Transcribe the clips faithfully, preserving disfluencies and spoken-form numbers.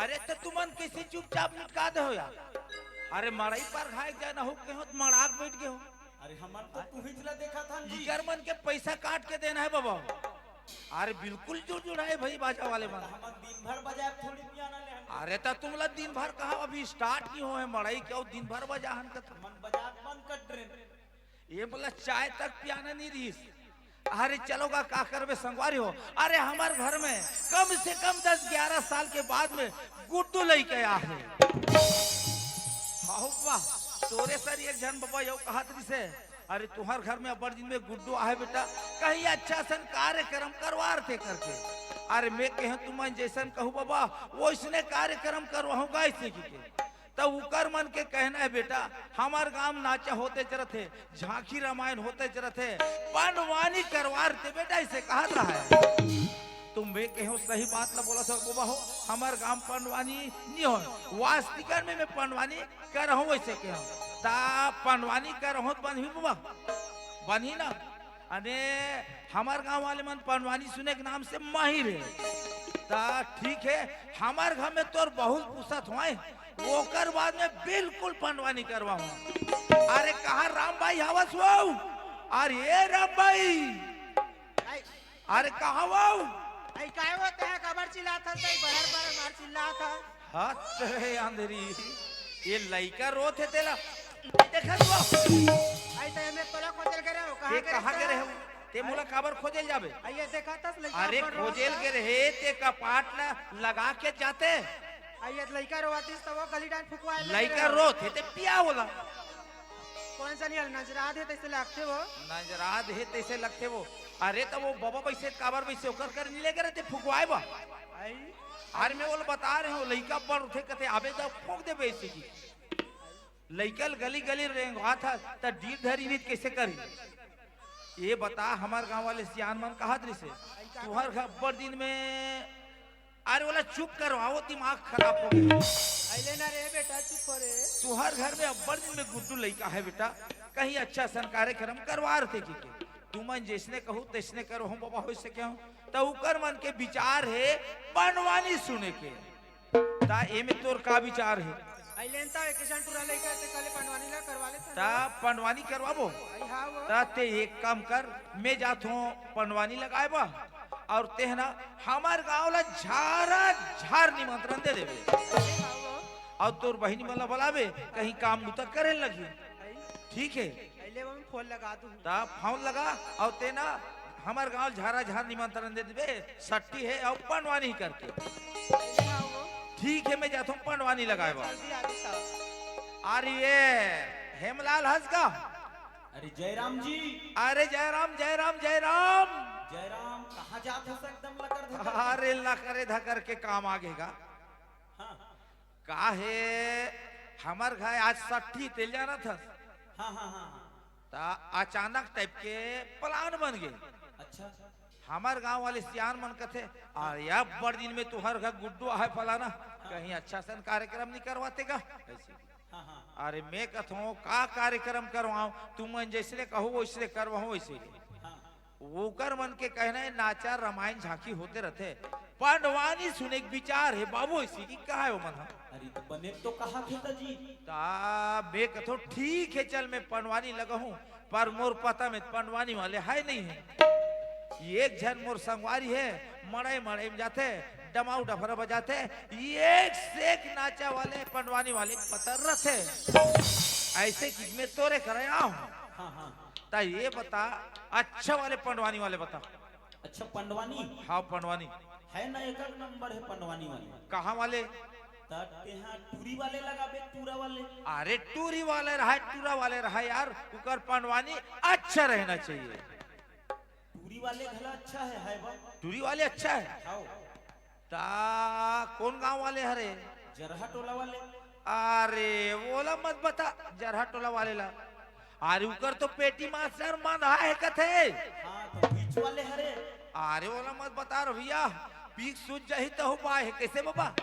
अरे, त तुमन कइसे चुपचाप निपटा दे हो यार? अरे, मड़ई पर खाए के जाना हो, कहो त मड़ाक बइठ गे हो। अरे, हमन तो तुहिच ला देखत हन जी। इकर मन के पइसा काट के देना हे बाबा। अरे, बिल्कुल जुड़जुड़ाए भाई बाजा वाले मन। हमन दिन भर बजाए, थोड़ी पियाना ले हन। अरे, त तुमला दिन भर कहा, अभी start नइ होए हे मड़ई के, अउ दिन भर बजा हन कथो। हमन बजात बंद कर डरेन। ये बोला चाय तक पियाना नइ रहिस। अरे चलो गा, का करबे संगवारी हो। अरे हमर घर में कम से कम दस ग्यारह साल के बाद में गुड्डू लइका आए हे। हाउ बा, तोरे सर एक झन बबा यो कहत रिसे, अरे तुहर घर में अब्बड़ दिन में गुड्डू आए हे बेटा, कहीं अच्छा सन कार्यक्रम करवा रथे करके। अरे मैं कहेंव तुमन जइसन कहू बबा, वइसने कार्यक्रम करवाहूँ गा अइसे कहिके। त उकर मन के कहना हे बेटा, हमर गांव नाचा होतेच रथे, झांकी रामायण होतेच रथे, पंडवानी करवा रथे बेटा, अइसे कहत रहा हे। त मैं कहेंव सही बात ला बोलत हो बबा हो, हमर गांव पंडवानी नइ होय, वास्तिकन में मैं पंडवानी करहूँ अइसे कहेंव। त पंडवानी करहूँ त बनही बबा, बनही ना? अरे हमर गांव वाले मन पंडवानी सुने के नाम से माहिर हे। त ठीक हे, हमर घर में तोर बहू ल पूछत हों, ओकर बाद में बिल्कुल पंडवानी करवाहूँ। अरे कहाँ राम भाई हवस हो? अरे ए राम भाई, अरे कहाँ हो? अई काय होत हे, काबर चिल्लात हस, अई बरर बरर मार चिल्लात हस। हत हे अंधरी, ये लइका रोत हे तेला देखत हो? अई त एमे तोला खोजे ल गे रहेंव, कहाँ गे रहेस? ते मोला काबर खोजे ल जाबे? अई ये देखत हस लइका अरे खोजे ल गे रहे, ते कपाट ला लगा के जाते। अई ये लइका रोवतिस त वो गली डांड फुकवाए लगे लइका रहेंव। रोत हे ते पिया ओला। कोन सा नियल नजरात हे तइसे लगथे वो। नजरात हे तइसे लगथे वो। अरे त वो बबा बइसे काबर बइसे ओकर कर नइ ले गे रहे ते फुकवाए बा। अई। अरे मैं ओला बता रहेंव, लइका बड़ होथे कथे, आबे त फूंक देबे अइसे कहिके। लइका ल गली गली रेंगवात हस, त डीठ धरी नइ त कइसे करही? ये बता, हमर गांव वाले सियान मन कहत रिसे, तुहर घर अब्बड़ दिन में, अरे ओला चुप करवाओ, दिमाग खराब हो गे। अइले ना रे बेटा, चुप हो रे। तुहर घर में अब्बड़ दिन में गुड्डू लइका हे बेटा, कहीं अच्छा सन कार्यक्रम करवा रथे कहिके। तुमन जइसने कहू तइसने करहूँ बबा, होइसे कहेंव। त उकर मन के बिचार हे पंडवानी सुने के। त एमे तोर का बिचार हे? अइले न त एक झन टूरा लइका हे, तेकर ले पंडवानी ला करवा लेथन। त पंडवानी करवाबो? अई हाँ वो। त ते एक काम कर, मैं जात हों पंडवानी लगाए बर, अउ तेह ना हमर गांव ला झारा झार निमंत्रण दे देबे। अई हाँ वो। अउ तोर बहिनी मन ला बलाबे, कहीं काम बुता करे लगही। अई। ठीक हे। अइले वो मैं फोन लगा दूँ। त फोन लगा, अउ ते ना हमर गांव झारा झार निमंत्रण दे देबे, सट्टी हे अउ पंडवानी करके। ठीक हे, मैं जात हों पंडवानी लगाए बर। जल्दी आ जाता। अरे ये हेमलाल हस का? अरे जयराम जी। अरे जयराम, जयराम, जयराम। जयराम, कहाँ जात हस एकदम लकर धकर? अरे लकरे धकर के काम आ गे गा। हाँ। का हे, हमर घर आज सट्ठी तेल जानत हस। हाँ, हाँ, हाँ, हाँ। त अचानक टाइप के प्लान बन गे। अच्छा। हमर गांव वाले सियान मन कथे, "अरे अब्बड़ दिन में तुहर घर गुड्डू आहे फलाना, कहीं अच्छा सन कार्यक्रम नइ करवाते गा?" अइसे। हाँ, हाँ। अरे मैं कथों, "का कार्यक्रम करवाओं, तुमन जइसने कहू वइसने करवाहूँ वइसे।" हाँ। ओकर मन के कहना हे, नाचा रमायन झांकी होते रथे, पंडवानी सुने के बिचार हे बाबू, अइसे कहि कहा हे ओमन ह। अरे त बने तो कहा थे त जी। त मैं कथों, ठीक हे, चल मैं पंडवानी लगाहूँ, पर मोर पता में पंडवानी वाले हे नइ हे। एक झन मोर संगवारी हे, मड़ई मड़ई में जाथे, डमाऊ डफरा बजाथे, एक से एक नाचा वाले पंडवानी वाले पता रथे। अइसे कहि मैं तोरे करा आहूँ। हाँ, हाँ। त ये बता, अच्छा वाले पंडवानी वाले बता। अच्छा, पंडवानी? हाँ, पंडवानी। हे ना, एक एक नंबर हे पंडवानी वाले। कहाँ वाले? त तेहा टूरी वाले लगाबे, टूरा वाले। अरे, टूरी वाले रहय, टूरा वाले रहय यार, उकर पंडवानी अच्छा रहना चाहिए। टूरी वाले घला अच्छा हे, हे बा। टूरी वाले अच्छा हे? हाँ। त कोन गांव वाले हरे? जरहा टोला वाले। अरे, ओला मत बता, जरहा टोला वाले ला। अरे, उकर तो पेटी मास्टर मंदहा हे कथे। हाँ, त बीच वाले हरे। अरे, ओला मत बता रे भइया, पीक सूझ जाही त हो पाए हे, कइसे बबा?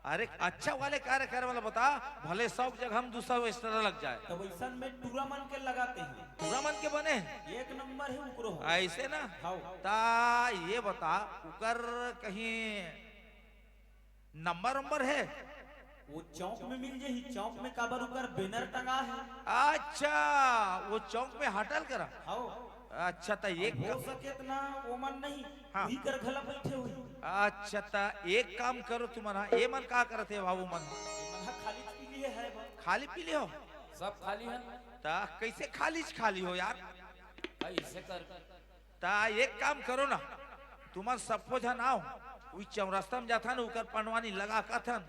अरे, अच्छा वाले कार्यक्रम वाला बता, भले सौ के जगह में दू सौ extra लग जाए। त वइसन में टूरा मन के लगाते हैं। टूरा मन के बने? एक नंबर हे उकरो। अइसे ना? हाँ। त ये बता, उकर कहीं नंबर वंबर हे? वो चौक में मिल जाही, चौक में काबर उकर बैनर टंगा हे। अच्छा, वो चौक में हटल करा। हव। अच्छा, त एक हो का- सके त ना, वो मन नहीं, हाँ। उही कर घला बैठे हुई। अच्छा, त एक काम करो तुमन, हाँ, ये मन का करत हे बाबू मन? ये मन हा खाली पी लिए है बा। खाली पी लिए हो? सब खाली है। त कैसे खाली च खाली हो यार? भाई, इसे कर। त एक काम करो ना, तुमन सब्बो झन आओ, उही चौरस्ता में जाथन, उकर पंडवानी लगा कथन।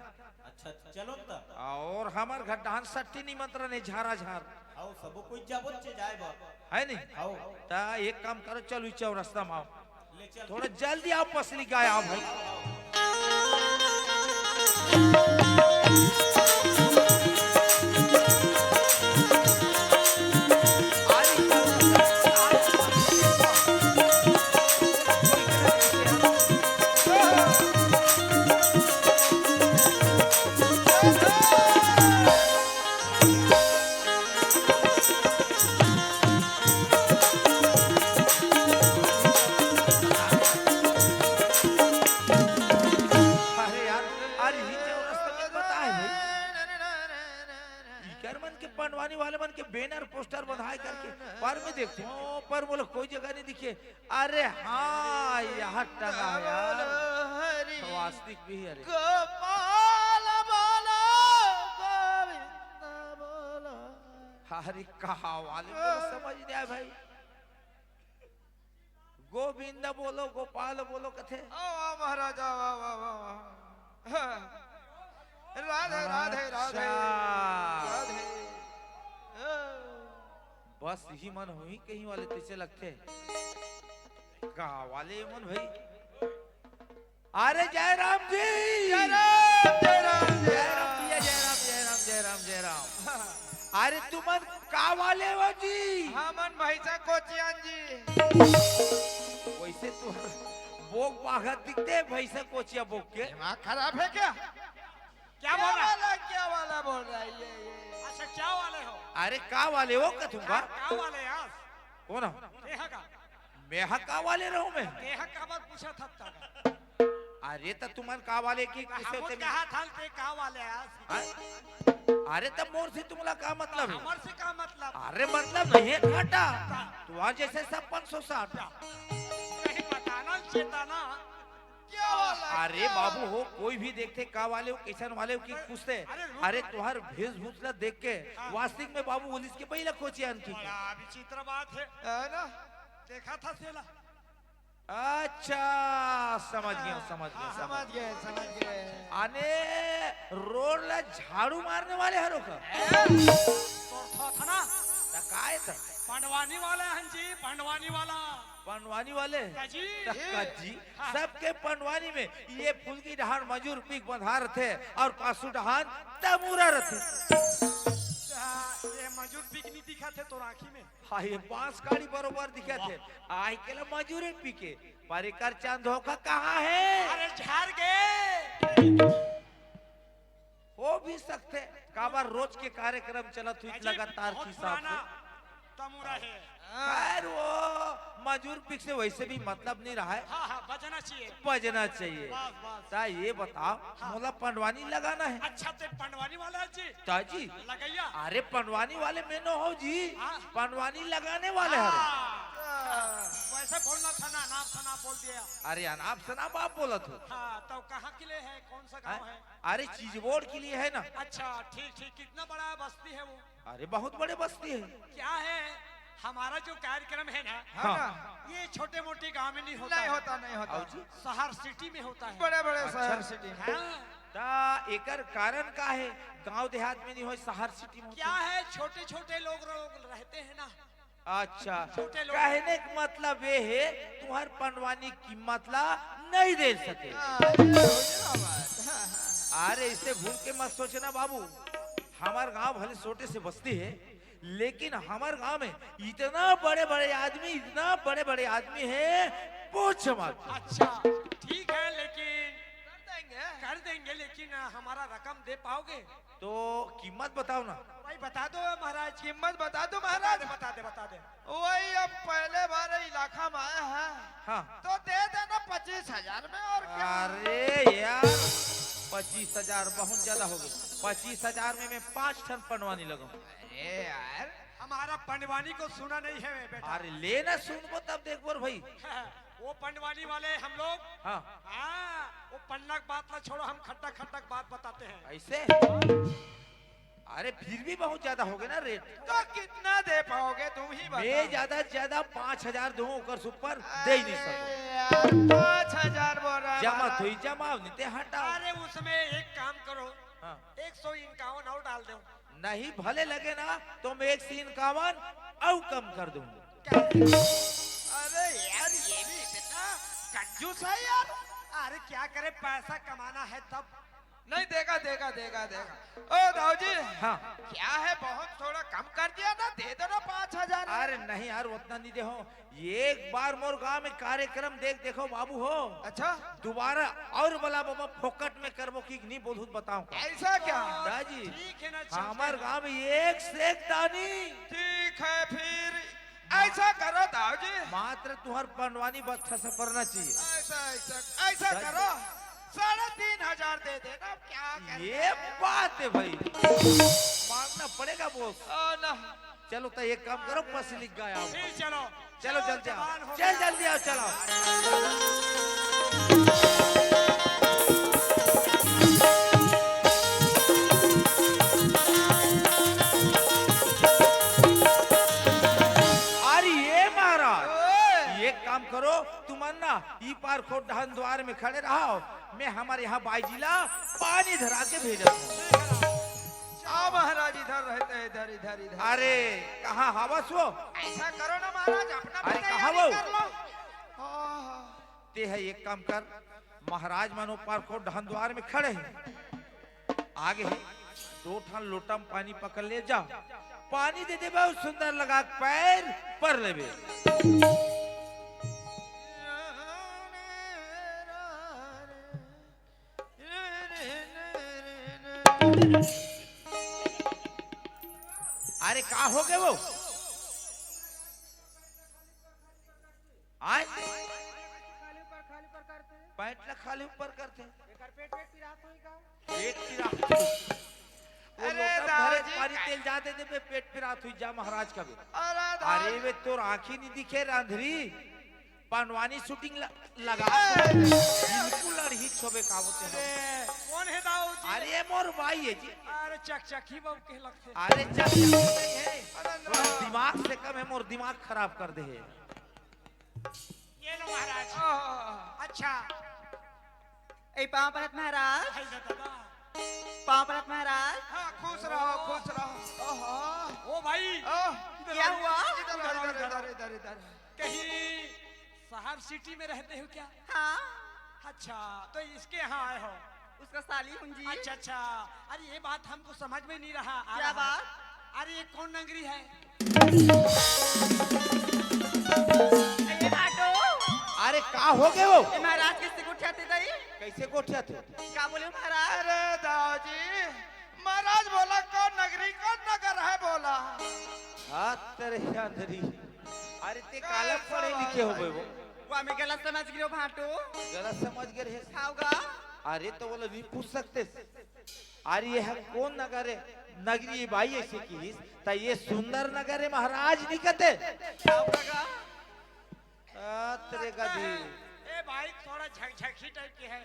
अच्छा, चलो त। और हमर घर डहन सट्टी निमंत्रण हे, झारा झार। आओ, सबो कोई जाबो चे जाए बा। है नी? आओ। त एक काम करो, चलो, उही चौरस्ता में आओ। ले चल। थोड़ा जल्दी आओ, पसली गाय आओ भाई। अरे यार, अरे ही चौरस्ता में बताए भाई। इकर मन के पंडवानी वाले मन के बैनर पोस्टर बंधाए करके पर में देखथों, पर मोला कोई जगह नहीं दिखे। अरे हाँ, यहाँ टंगा है यार। हरि वास्तविक भी है, अरे। गोपाल बोलो, गोविंद बोलो। अरे कहाँ वाले, मोला समझ नहीं आया भाई। गोविंद बोलो, गोपाल बोलो कथे। वाह, वाह, महाराजा, वाह, वाह, वाह, वाह। हाँ। राधे, राधे, राधे, अच्छा। राधे। हाँ। बस इही मन होही कहीं वाले तइसे लगथे। का वाले मन भाई? अरे जय राम जी। जय राम, जय राम, जय जय राम राम। भैया, जय राम, जय राम, जय राम, जय राम। अरे तुमन का वाले हो जी? हमन भैंसा कोचियान जी। वैसे तो बोक बाघा दिखते हैं, भैंसा कोचिया बोक के। दिमाग खराब है क्या? क्या क्या बोला? वाला, क्या वाला बोल रहा है ये, ये? अच्छा, क्या वाले हो? अरे का वाले हो कथूंगा? का, का वाले यार? कौन हो? देहा का? मैं हा का वाले रहूं मैं? देहा का बात पूछा था तक। अरे त तुमन का वाले की पूछे हमन होते कहा था ते का वाले यार? हाँ? अरे त मोर से तुमला का मतलब है? हमर से का मतलब? अरे मतलब नहीं है घाटा। का? तुम्हार जैसे सब पाँच सौ साठ। कहीं बताना चेताना। क्या वाला, अरे क्या बाबू वाला? हो, कोई भी देखते का वाले हो, कैसन वाले हो कि पूछते। अरे रुक, अरे अरे। तुहार वेशभूषा देख के हाँ। वास्तविक में बाबू बोलिस के पहिला कोचियान की। बड़ा विचित्र बात है। है ना? देखा था सेला। अच्छा, समझ गया, हाँ, समझ गया, हाँ, समझ समझ गए, समझ गए। अने रोड ला झाड़ू मारने वाले हरो का? ए, तोर थोथना। त काय त? पंडवानी वाला हन जी, पंडवानी वाला। पंडवानी वाले? काजी। त काजी। हाँ। सबके पंडवानी में ये फुलकी डहान मजूर पीक बंधा रथे और पासू डहान तमूरा रथे। आ, ये मजूर पीक नहीं दिखा थे तोर आँखी में? हाँ, ये बांस गाड़ी बरोबर दिखा थे। वाह। आय के ला मजूरे पीके, पर एकर चांद धोखा कहाँ है? अरे झाड़ गए। हो भी सकथे, काबर रोज के कार्यक्रम चलत हुई अजी, लगातार बहुत के हिसाब पुराना से। तमुरा है। खैर, वो मजूर पिक से वैसे भी मतलब नहीं रहा है। हाँ, हाँ, बजना चाहिए। बजना चाहिए। बस, बस। ता ये बताओ, हाँ। मोला पंडवानी लगाना है। अच्छा, ते पंडवानी वाला है जी? ताजी। लगैया। अरे, पंडवानी वाले में न हो जी, हाँ। पंडवानी लगाने वाले हरे। हाँ। वैसे बोलना था ना, अनाप शनाप बोल दिया। अरे, अनाप शनाप आप बोलत हो। हाँ, तो कहाँ के लिए है, कौन सा गाँव हैं? है? अरे, चीजबोड़ के लिए है ना। अच्छा, ठीक, ठीक। कितना बड़ा बस्ती है वो? अरे, बहुत बड़े बस्ती है। क्या है, हमारा जो कार्यक्रम है ना, हाँ। हाँ। ये छोटे मोटे गांव में नहीं होता नहीं है। होता, नहीं होता। आओ जी। शहर सिटी में होता है। बड़े बड़े अच्छा। शहर सिटी में। हाँ। ता एकर कारण का है, गांव देहात में नहीं होय, शहर सिटी में होता क्या है? है, छोटे छोटे लोग, लोग रहते हैं ना। अच्छा, छोटे लोग। कहने का मतलब ये है, तुम्हार पंडवानी कीमत ला नहीं दे सके। हाँ, ये हो गया बात। हाँ, हाँ। अरे, इसे भूल के मत सोचना बाबू, हमार गांव भले छोटे से बस्ती है, लेकिन हमार गांव में इतना बड़े बड़े आदमी, इतना बड़े बड़े आदमी है, पूछ मत। अच्छा, ठीक है, लेकिन कर देंगे। कर देंगे, लेकिन हमारा रकम दे पाओगे? तो कीमत बताओ ना। भाई, बता दो महाराज। कीमत बता दो महाराज। बता दे, बता दे, बता दे। वही, अब पहले बार इलाका में आया है, हाँ। तो दे देना पच्चीस हजार में, और क्या? अरे यार, पच्चीस हजार बहुत ज्यादा हो गए। पच्चीस हजार में मैं पांच ठन पंडवानी लगाऊं। अरे यार, हमारा पंडवानी को सुना नहीं है बेटा। अरे लेना, सुनबो तब देखबो रे भाई। वो पंडवानी वाले हम लोग। हाँ। हाँ, वो पन्ना की बात ना छोड़ो, हम खट्टा खट्टा की बात बताते हैं। ऐसे? अरे फिर भी बहुत ज्यादा हो गए ना रेट। तो कितना दे पाओगे तुम ही बताओ। मैं ज्यादा से ज्यादा पाँच हजार दूं, ओकर से ऊपर दे ही नहीं सकूं। अरे यार, पाँच हजार बोल रहा है जमा महाराज। तो ही जमा, नहीं ते हटाओ। अरे उसमें एक काम करो, हाँ। एक सौ इक्यावन और डाल दो। नहीं, भले लगे ना तो मैं एक सौ इक्यावन और कम कर दूं। अरे यार, ये भी इतना कंजूस है यार। अरे क्या करे, पैसा कमाना है तब। नहीं, देगा, देगा, देगा, देगा। ओ दाऊ जी, हाँ। क्या है, बहुत थोड़ा कम कर दिया ना, दे दो ना पाँच हजार। अरे नहीं यार, उतना नहीं दे हो। एक बार मोर गांव में कार्यक्रम देख देखो बाबू हो। अच्छा। दोबारा और बोला बाबा, फोकट में करबो कि नहीं बोलूं बताओ का। ऐसा क्या? दाजी, ठीक है ना, चलते हमार हैं। गांव में एक से एक दानी। ठीक है फिर। ऐसा करो दाऊ जी। मात्र तुहर पंडवानी बच्चा से पड़ना चाहिए। ऐसा, ऐसा, ऐसा दाजी। करो, साढ़े तीन हजार दे देना, क्या करना ये है? बात है भाई, मांगना पड़ेगा बॉस। आ, ना। चलो तो एक काम करो, पसली गाय आओ। फिर चलो। चलो चलो, जल्दी आओ, जवान हो चल गया। जल्दी आओ, चलो। अरे ये महाराज, ओए। एक काम करो, तुम ना ई पार खोट डहन द्वार में खड़े रहो, मैं हमारे यहाँ बाईजी ला पानी धरा के भेजत हूँ। आओ महाराज, इधर रहते हैं, इधर, इधर, इधर। अरे कहाँ हवस वो? ऐसा करो ना महाराज, अपना अरे, पता कहाँ यारी वो? कर लो। हाँ, हाँ। ते है एक काम कर, महाराज मन ओ पार खोट डहन द्वार में खड़े हैं। आगे है, दो ठन लोटा में पानी पकड़ ले जा, पानी दे देबे अउ सुंदर लगा के पैर पर लेबे। अरे का हो गए वो? आय? खाली ऊपर, खाली ऊपर करते। पैंट ला खाली ऊपर करते। एकर पेट, पेट पिरात होई का? पेट पिरात होई। वो अरे लोटा भरे दाजी, पानी का- तेल जा दे देबे, पेट पिरात होई जा महाराज का बे। अरे अरे दाजी। वे तोर आँखी नहीं दिखे रे अंधरी, पंडवानी shooting ल-, लगा ए। बिल्कुल अड़ही छोबे का होते हैं। अरे, कौन है दाऊ जी? अरे मोर बाई है जी। अरे चकचकी बाबू के लगते। अरे चकचकी नहीं है, अरे ना। थोड़ा दिमाग से कम है, मोर दिमाग खराब कर दे है। ये लो महाराज। आह। अच्छा। ए, पाँव परत महाराज। हाय दादा। पाँव परत महाराज। हाँ, खुश रहो, खुश रहो। ओहो। ओ भाई, आह। इधर क्या आओ, हुआ? इधर आओ, इधर, इधर, इधर, इधर। कहीं शहर city में रहते हो क्या? हाँ। अच्छा, तो इसके यहाँ आए हो? उसका साली हूँ जी। अच्छा, अच्छा। अरे, ये बात हमको समझ में नहीं रहा, आ क्या रहा है। बात? अरे, ये कौन नगरी है? ए, भाटो। अरे, का हो गए वो? ए, महाराज, कैसे गोठियाथे दाई? कैसे गोठियाथे? का बोले महाराज? अरे, दाऊ जी, महाराज बोला, कौन नगरी, कौन नगर है बोला? हाँ, तेरे अंधरी। अरे, ते काला पढ़े लिखे हो गए वो? वो हमें गलत समझ गए हो, भाटो। गलत समझ गए रहे। खाओगा? अरे, तो बोला, नहीं पूछ सकते। अरे ये ह कोन नगर ए? नगरी बाई अइसे किहिस, त ये सुंदर नगर ए महाराज नी कथे। का होगा? आ, तेरे गधी। ए भाई, थोड़ा झकझकी type के है।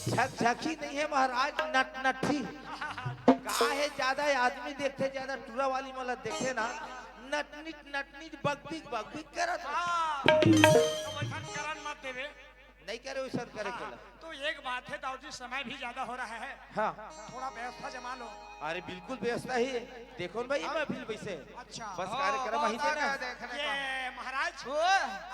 झकझकी नहीं है महाराज, नटनट्ठी। का हे, ज्यादा आदमी देखथे, ज्यादा टूरा वाली मन ला देखथे ना, नटनिट नटनिट बकबिक बकबिक करत हे। हाँ, तो वैसन करन मत देवे। नहीं करे वैसन करे हाँ, केला। तो एक बात है दाऊ जी, समय भी ज्यादा हो रहा है। हाँ। थोड़ा व्यवस्था जमा लो। अरे बिल्कुल व्यवस्था ही है। देखो ना भाई, हाँ। महफिल वैसे। अच्छा। बस हाँ, कार्यक्रम बहुत ही थे आगे ना। देखने का। ये महाराज, वो?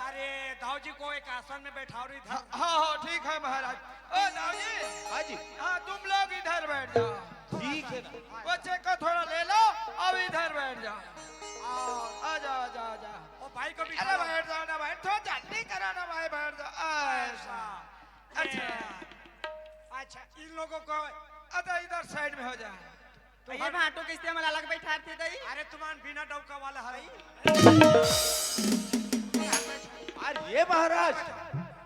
अरे दाऊ जी को एक आसन में बैठाओ रे इधर। हाँ, हाँ, हाँ, ठीक है महाराज। ओ दाऊ जी। हाँ जी। हाँ, तुम लोग इधर बैठ जाओ। ठीक है ना। बच्चे को थोड़ा ले लो, अब इधर बैठ जाओ। आओ। आ जाओ, आ जाओ, आ जाओ। ओ भाई को भी अरे बैठ जाओ ना भाई, थोड़ा जल्दी करो ना भाई, बैठ जाओ। आ, ऐसा। अच्छा। ये, अच्छा, इन लोगों को अच्छा, इधर side में हो जाओ। तो ये हम भाटो कैसे हमला अलग बैठाथे दाई? अरे तुम्हार बिना डौका वाला हरई। अरे ये महाराज,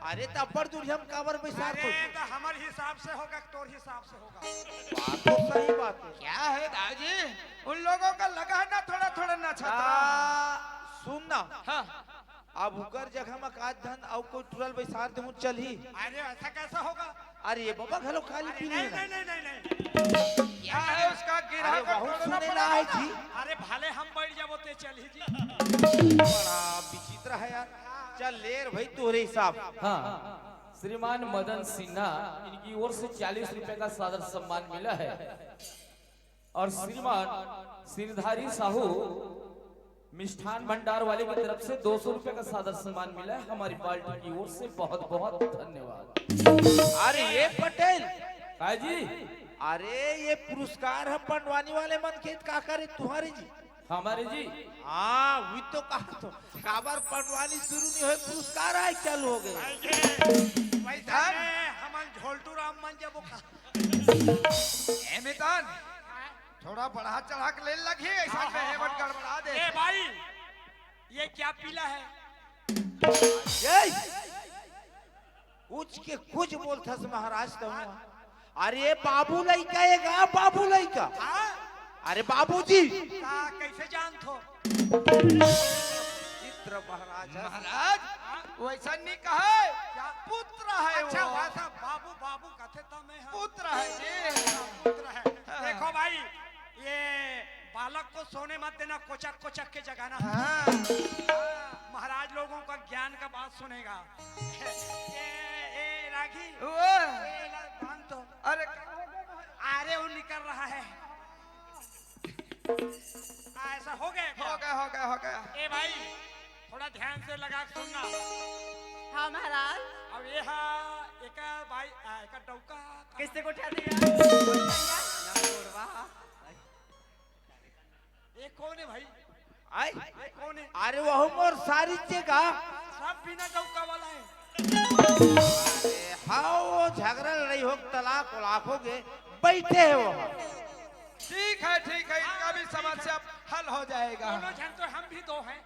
अरे, त अब्बड़ दूरिहा म काबर बइसार अरे, तो? तो हमर हिसाब से होगा, तोर हिसाब से होगा। बात तो सही बात है। क्या है दाऊ जी? उन लोगों का लगा है ना थोड़ा थोड़ा ना छतरा। आ, सुन ना। हाँ। अब उकर जगह म का धन अउ कोई टुरा ल बइसार देहूं, चलही? अरे, ऐसा कैसा होगा? अरे, ये बाबा घलो खाली अरे, पीने नहीं, ना। नहीं, नहीं, नहीं, नहीं। क्या है उसका गिरहा अरे, का वहू तोड़ना सुने पड़ेगा ला है ना। जी। अरे, भले हम बैठ जाबो ते चलही जी। बड़ा विचित्र है यार। चल ले रे भाई, तोरे हिसाब। हाँ, श्रीमान मदन सिन्हा, इनकी ओर से चालीस रुपए का सादर सम्मान मिला है। और श्रीमान सिरधारी साहू, मिष्ठान भंडार वाले की तरफ से दो सौ रुपए का सादर सम्मान मिला है। हमारी पार्टी की ओर से बहुत बहुत धन्यवाद। अरे ये पटेल। का जी? अरे ये पुरस्कार ह पंडवानी वाले मन के, का करे तुम्हारे जी? हमारे जी। हाँ, वही तो कहा तो। काबर पंडवानी शुरू नहीं होय, पुरस्कार आय चालू हो गए। आय के, वैसा धन। में हमन झोलटू राम मन जब वो खा- ए मितान, थोड़ा बढ़ा चढ़ा के ले लगही, ऐसा हाँ, कहे हाँ, बट हाँ। गड़बड़ा दे। ए भाई, ये क्या पीला है? ये कुछ के कुछ बोलथस महाराज तुम। अरे बाबू लइका ए गा, बाबू लइका। हाँ? अरे बाबूजी। का, कैसे जानथो? चित्र महाराज। महाराज, वैसा नहीं कहे। क्या? पुत्र है अच्छा, वो। वैसा बाबू, बाबू कथे त मैं हाँ। पुत्र है जी। पुत्र है। हाँ। देखो भाई, ये बालक को सोने मत देना, कोचक कोचक के जगाना। हाँ। हाँ, महाराज लोगों का ज्ञान का बात सुनेगा। ए, ए, रागी। ओए। ए, ला, बांध दो। अरे, अरे, वो निकल रहा है। हाँ, ऐसा हो गया क्या? हो गया, हो गया, हो गया। ए भाई, थोड़ा ध्यान से लगा के सुनना। हाँ महाराज। अब ये हा, एका भाई, आ, एका डौका कहाँ? कैसे को उठा दिया? ना छोड़वा। ये कौन है भाई? आय? ये कौन है? अरे वो मोर सारी चेगा। सब बिना डौका वाला है। अरे हाँ, वो झगड़ा लड़ाई हो, तलाक वलाक हो गए, बैठे हैं वो। ठीक है, ठीक है, इनका भी समस्या हल हो जाएगा। दोनों जन तो हम भी दो हैं।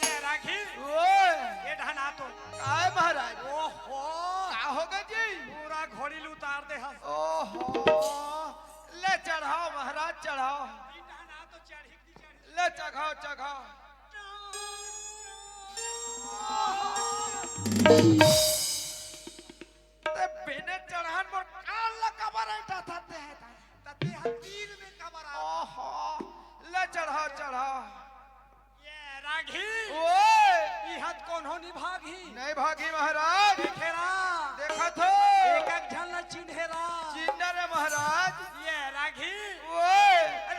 ये राखी, ओए। ये ढना तो। काय महाराज? ओहो। का हो गए जी? पूरा घोड़ी ल उतार दे हस। ओहो। ले चढ़ाओ महाराज, चढ़ाओ। ये ढना तो चढ़ी, चढ़ी। ले चघाओ, चघाओ। ते बिने चढ़ान मोर कान ला काबर ऐंठा था ते है तारे। त ते ह तीर में काबर आ? ओहो, ले चढ़ाओ, चढ़ाओ। ये राघी। ओए। इहाँ त कोनो नहीं भागी। नहीं भागी महाराज। देखे रा। देखत हो। एक एक झन ला चिन्हे रा। चिन्ह रे महाराज। ये राघी। ओए।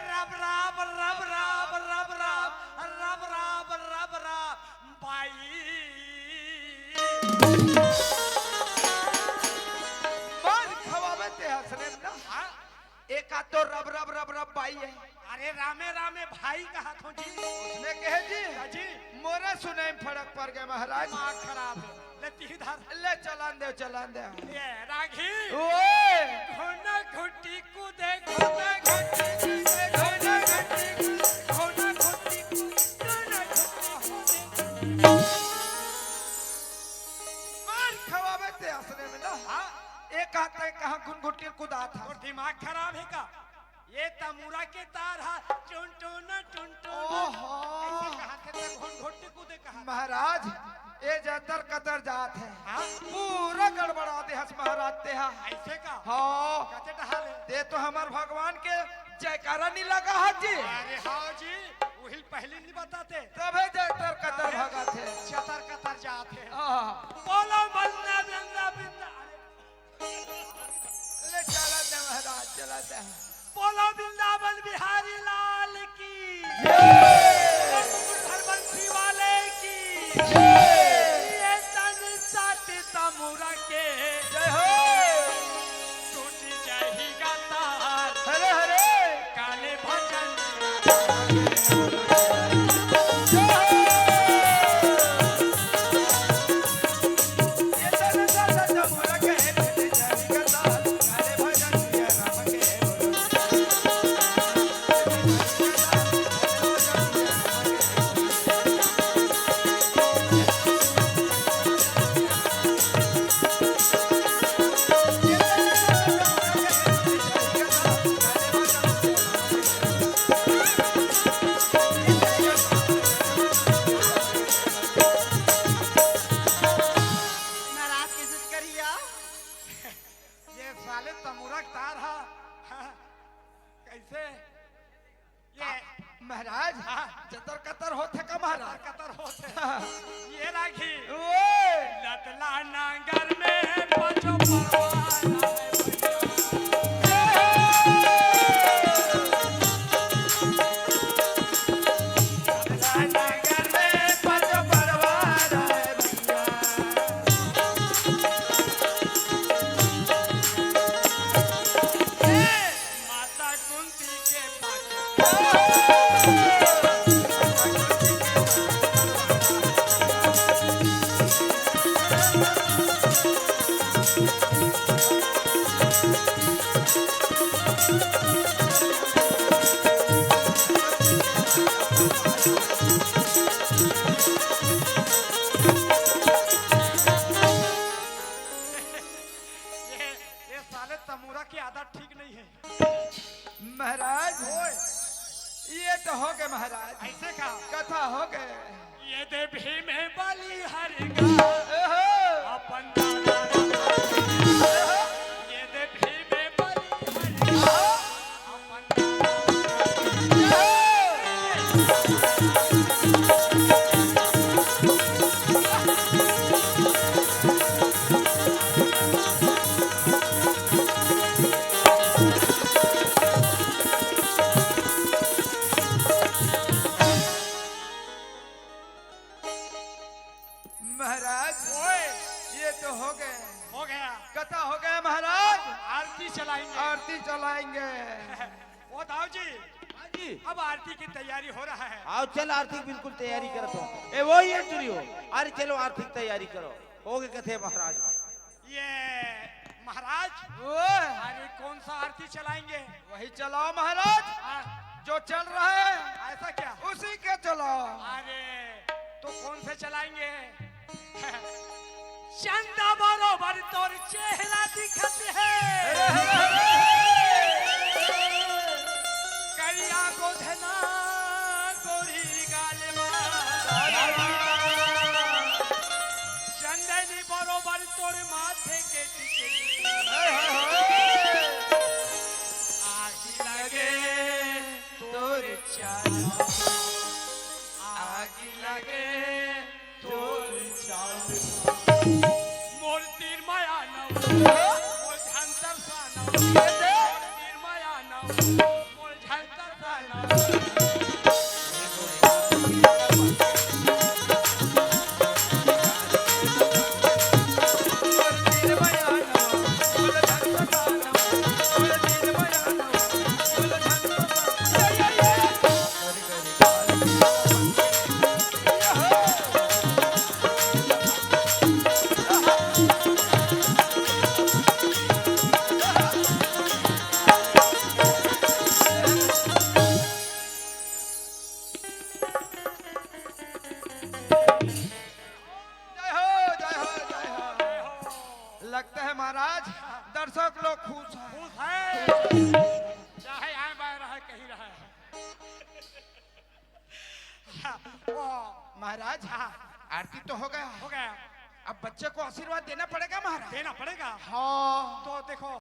रब राब, रब राब, रब राब, रब राब, रब राब। बाई। मार खवावे ते हंसने में ना। हाँ? एक आध तो रब रब रब रब बाई है। अरे रामे रामे भाई कहा थो जी। उसने कहे जी। हाँ जी। मोरे सुने में फर्क पड़ गया महाराज। दिमाग खराब है। ले ती धर। ले चलान दे, चलान दे। ये राघी। ओए। घुन घुटी कूदे, घुन घुटी कूदे, घुन घुटी कूदे, घुन घुटी कूदे, घुन घुटी कूदे। मार खवावे ते असने में ना। हाँ। एक हाथ है, कहाँ घुन घुटी कूदा था। और दिमाग खराब है का? ये तमूरा के तार हा, टुन टुन, टुन टुन। ओहो। ऐसे कहा थे, तो घुन घुटी कूदे कहा। महाराज, ये जतर कतर जात है। हाँ? पूरा गड़बड़ा दे हस महाराज ते हा। ऐसे का? हाँ। कते डहा ले? ते तो हमार भगवान के जयकारा नहीं लगा हा जी। अरे हाँ जी, वही पहले नहीं बताते। तबे जतर कतर अरे, भगत है। जतर कतर जात है। हाँ। बोलो बंदा, बंदा, बंदा। ले चला दे महाराज, चला दे। बोलो वृंदावन बिहारी लाल की। जय। बोलो कुकुर धर्मवंशी वाले की। जय। ये तन साट तमुरा के। जय हो। टूट जाही गातार। हरे हरे। काले भजन। जय हो। महाराज, हाँ। जतर कतर होथे का महाराज? कतर होथे। हाँ। ये राखी। ओए। लतला नांगर में पाछो परवार आए भैया। लतला नांगर में पाछो परवार आए भैया। माता कुंती के पाछो। ये, ये साले तमूरा की आदत ठीक नहीं है। महाराज, ओए। ये तो हो गए महाराज। ऐसे का? कथा हो गए। ये दे भीमे बलि हरिंगा। ओहो। अपन दादा। ये दे भीमे बलि हरिंगा। अपन दादा। महाराज, ओए। ये तो हो गए। हो गया। कथा हो गया महाराज। आरती चलाएंगे। आरती चलाएंगे। ओ दाऊ जी, हाँ जी। अब आरती की तैयारी हो रहा है। आओ चल, आरती की बिल्कुल तैयारी करत हो। ए, वो ये टुरी हो। अरे चलो, आरती की तैयारी करो। हो गए कथे महाराज। ये महाराज, ओए। अरे कौन सा आरती चलाएंगे? वही चलाओ महाराज, हाँ। जो चल रहा है। ऐसा क्या? उसी के चलाओ। अरे तो कौन से चलाएंगे? चंदा बरोबर तोर चेहरा दिखत है। अरे, अरे, अरे। करिया गोधना गोरी गाल मा। चंदनी बरोबर तोर माथे के टिकली। आगी लगे तोर चाल, आगी लगे तोर चाल। मोर तीर माया नव, मोर झंतर सानव, मोर तीर माया नव, मोर झंतर सानव। जय हो, जय हो, जय हो। लगता है महाराज, दर्शक लोग खुश हैं। खुश हैं। चाहे आए बाय रहे, कहीं रहे। ओ। महाराज, हाँ। आरती तो हो गया। हो गया। अब बच्चे को आशीर्वाद देना पड़ेगा महाराज। देना पड़ेगा। हाँ। तो देखो,